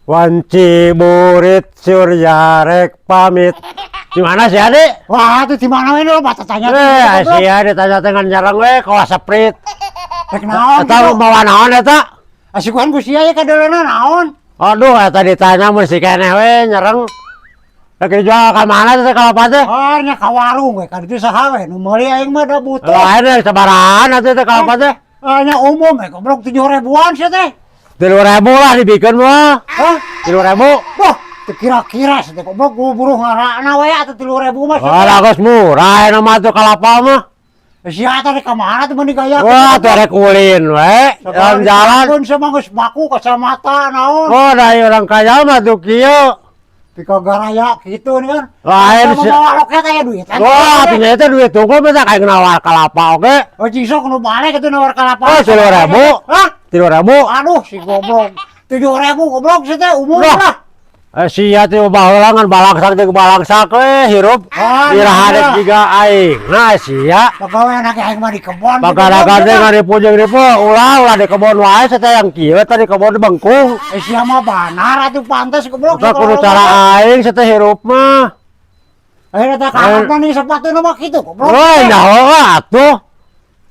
Wanci burit surya rek pamit. Di mana sih, Ade? Wah, itu di mana ini lo baca tanya? Eh, si Ade tanya dengan nyarang we kawas seprit. Rek naon? Eta mawa naon eta? Asikuan ku sia ya kadeuleuna naon? Aduh, eta ditanya mun si keneh we nyereng. Rek dijual ka mana teh kalapa teh? Oh, nya ka warung we, ka ditu saha we nu meuli, aing mah da butuh. Lain rek sabarahan atuh teh kalapa teh? Ah, nya umum we goblok, 7 ribuan sia teh. 3.000 lah dibikeun mah. Hah? 3.000. Wah, teu kira-kira sia teh goblok, gua buruh ngarana we atuh 3.000 mah sia Wah, teh. Geus murah eta mah tuh kalapa mah. Sia teh ka mana tuh meni gaya? Wah, tuh rek ulin we, jalan-jalan. Pun sama geus baku kacamata naon. Oh, dari orang kaya mah tuh kieu. Pika garaya gitu nih kan. Lain Sama mawa loket aya duit. Wah, atuh eta duit tunggu mah kayak nawar kalapa oge. Oh, cing sok nu balik itu nawar kalapa. Oh, 3.000. Hah? 3.000. Aduh, si goblok. 7.000 goblok sih teh umum Lah. lah. Eh, sia teh baheula ngan balangsak jeung balangsak we hirup. Ah, Iraha iya. rek jiga aing. Nah, sia. Pegawai anak aing mah di kebon. Bagaragan teh ngaripu jeung ripu ulah ulah di kebon wae sia teh yang kieu teh di kebon di bengkung. Eh, sia mah banar atuh pantes goblok. Eta kudu cara aing sia teh hirup mah. Eh, eta kaharepna nih sepatu mah kitu goblok. Wah, nyaho atuh.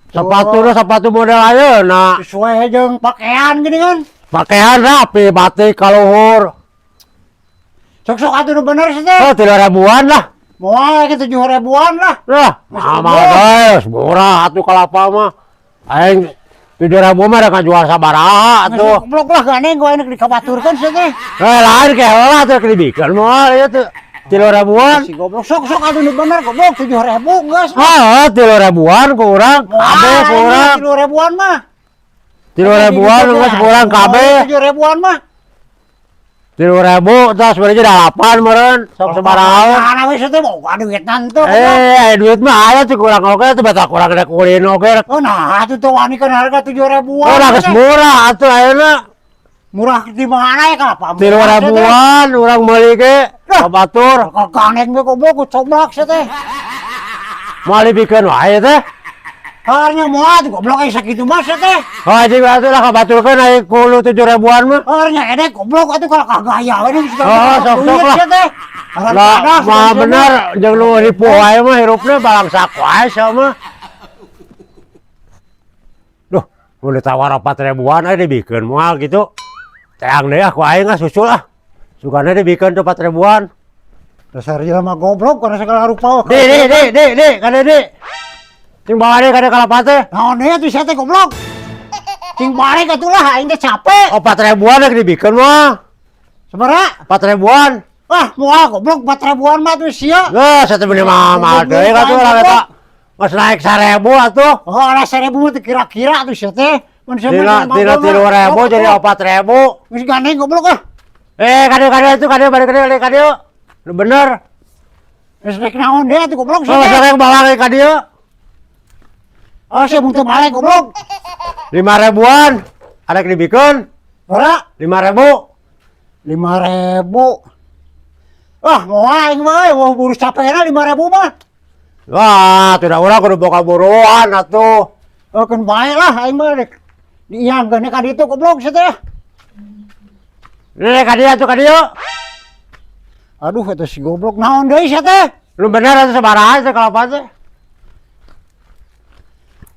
Sepatu sepatu model ayeuna. Sesuai jeung pakaian gini kan. Pakaian rapi batik kaluhur. Sok-sok atuh nu bener sih teh. Oh, 3 ribuan lah. Moal ke 7 ribuan lah. Lah, mahal guys, murah atuh kalapa mah. Aing 7.000 mah rek jual sabaraha atuh. Goblok lah gandeng gua enak dikabaturkeun sih teh. Eh, lain ke heula atuh dibikeun moal ieu tuh. 3 ribuan. Si goblok, sok-sok atuh nu bener goblok, 7.000 geus. Ah, 3 ribuan ku urang, kabeh ku urang. 7 ribuan mah. 3 ribuan geus ku urang kabeh. 7 ribuan mah. 3.000 tas sebenarnya delapan meureun, sok sabaraha. Mana we teh mau duit nanti. Eh, duit mah aya tuh kurang oge tuh bata kurang rek ulin oge. Oh, nah atuh tuh wani kan harga 7 ribuan. Oh, geus murah atuh ayeuna. Murah di mana ya kalapa? 3 ribuan urang meuli ge ka batur. Kok gandeng we goblok, coblak sia teh. Moal dibikeun wae teh. Harnya moal tuh goblok aya sakitu mah sia teh. Oh, anjing atuh lah kabaturkeun aya kulo 7 ribuan mah. Harnya edek goblok atuh kalau kagaya we nih. Oh, sok-sok lah. Lah, mah bener jeung nu ripuh wae mah hirupna balangsak wae sia mah. Duh, mun ditawar 4 ribuan aya dibikeun moal gitu. Teang deui ah ku aing ah, susul ah. Sugana dibikeun tuh 4 ribuan. Dasar jelema goblok karena segala rupa. Di di di di di kade di. Cing bawa deui kade kalapa teh. Naon deui atuh sia teh goblok? Cing balik atuh lah, aing teh capek. Oh, 4 ribuan rek dibikeun mah. Sabaraha? 4 ribuan. Wah, moal goblok, 4 ribuan mah tuh sia. Geus atuh bener mah mahal deui atuh lah eta. Geus naik 1.000 atuh. Oh, ala 1.000 mah teu kira-kira tuh sia teh. Mun sia Tina mah tina 3.000 jadi 4.000. Geus gandeng goblok ah. Eh, kade kade itu kade balik kade balik kade. Lu bener. Geus rek naon deui atuh goblok sia Oh, teh. saya yang bawa ke dieu. Oh, sia mun teu balik goblok. 5 ribuan. Ada yang dibikeun? Ora. 5.000. 5.000. Wah, moal aing mah euy, wah buru capekna 5.000 mah. Wah, tidak urang kudu boga buruan atuh. Oh, keun bae lah aing mah rek diiangkeun ka ditu goblok sia teh. Ini ka dieu atuh ka dieu. Aduh, eta si goblok naon deui sia teh? Lu bener atuh sabaraha teh kalapa teh?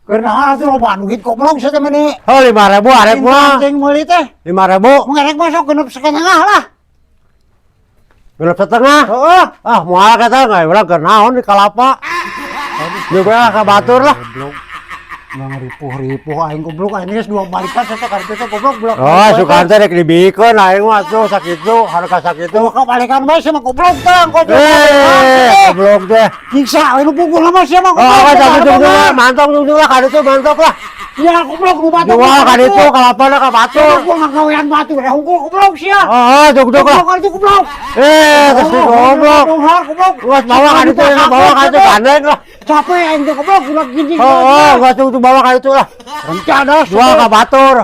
Keur naon atuh loba duit goblok sia teh meni. Oh, 5.000 arek mah. Cing meuli teh. 5.000. Mun erek masuk 6,5 lah. 6,5. Heeh. Ah, moal kata nggak urang keur naon di kalapa. Juga ka batur lah. Goblok. Nggak ripuh-ripuh aing goblok, aing geus dua balikan sia teh ka ditu teh goblok bulak. Oh, sugan teh rek dibikeun aing mah atuh sakitu, harga sakitu. Tuh balikan bae sia mah goblok teh, engko. Eh, goblok teh. Nyiksa we nu pukul mah sia mah Oh, goblok. kan tapi tunggu lah, mantap tunggu lah, ka ditu mantap lah. Ya goblok nu batu. Jual ka ditu kalapana ka batur. Gua ngagawean batu reh hungkul goblok sia. Oh, tunggu lah. Goblok ka ditu goblok. Eh, terus si goblok. Goblok goblok. Gua bawa ka ditu, ya, bawa ka ditu gandeng lah. Capek aing teh goblok ulah gini. Oh, gua tunggu bawa ka ditu lah. Rencana Jual ka batur.